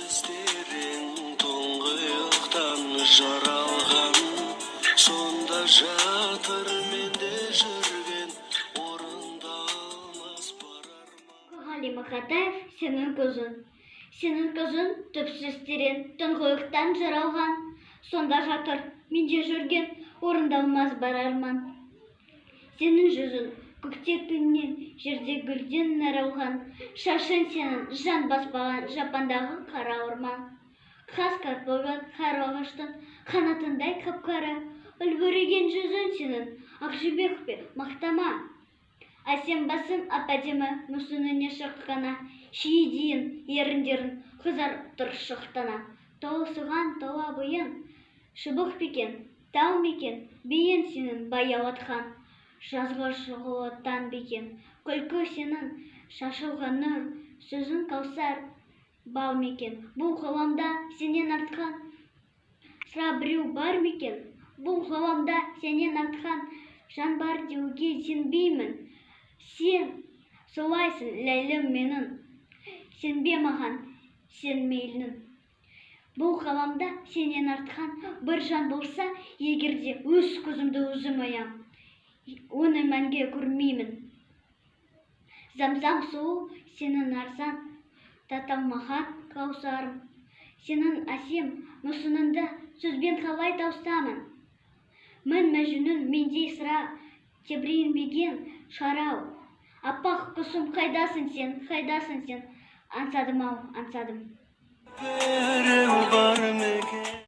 Түпсіз терең тұңғиықтан жаралған, сонда жатыр менде жүрген орындалмас бар арман. Ғали Мақатаев, «Сенің көзің». Сенің көзің түпсіз терең тұңғиықтан жаралған, сонда жатыр менде жүрген орындалмас бар арман. Сенің жүзің көкте күннен, жерде гүлден нәр алған, шашың сенің жан баспаған жапандағы қара орман. Қас қартболған қарлығаштың қанатындай қап-қара, үлбіреген жүзің сенің ақ жібек пе, мақта ма? Әсем басың әп-әдемі мүсініне шыққана, шиедейін еріндерің қызарып тұр шықтана. Толысыған тұла бойың шыбық па екен, тал ма екен, биің сенің баяу атқан жазғы шұғыла таң ба екен? Күлкі сенің шашылған нұр, сөзің кәусар бал ма екен? Бұл ғаламда сенен артқан сірә біреу бар ма екен? Бұл ғаламда сенен артқан жан бар деуге сенбеймін. Сен солайсың, Ләйлім менің, сенбе маған, сен мейлің. Бұл ғаламда сенен артқан бір жан болса егер де, өз көзімді өзім оям, оны мәңгі көрмеймін. Замзам суы сенің арзан таталмаған кәусарым. Сенің әсем мүсініңді сөзбен қалай тауысамын? Мың Мәжнүн мендей сірә тебіренбеген шығар-ау. Аппақ құсым, қайдасың сен, қайдасың сен? Аңсадым-ау, аңсадым. Біреу бар ма екен?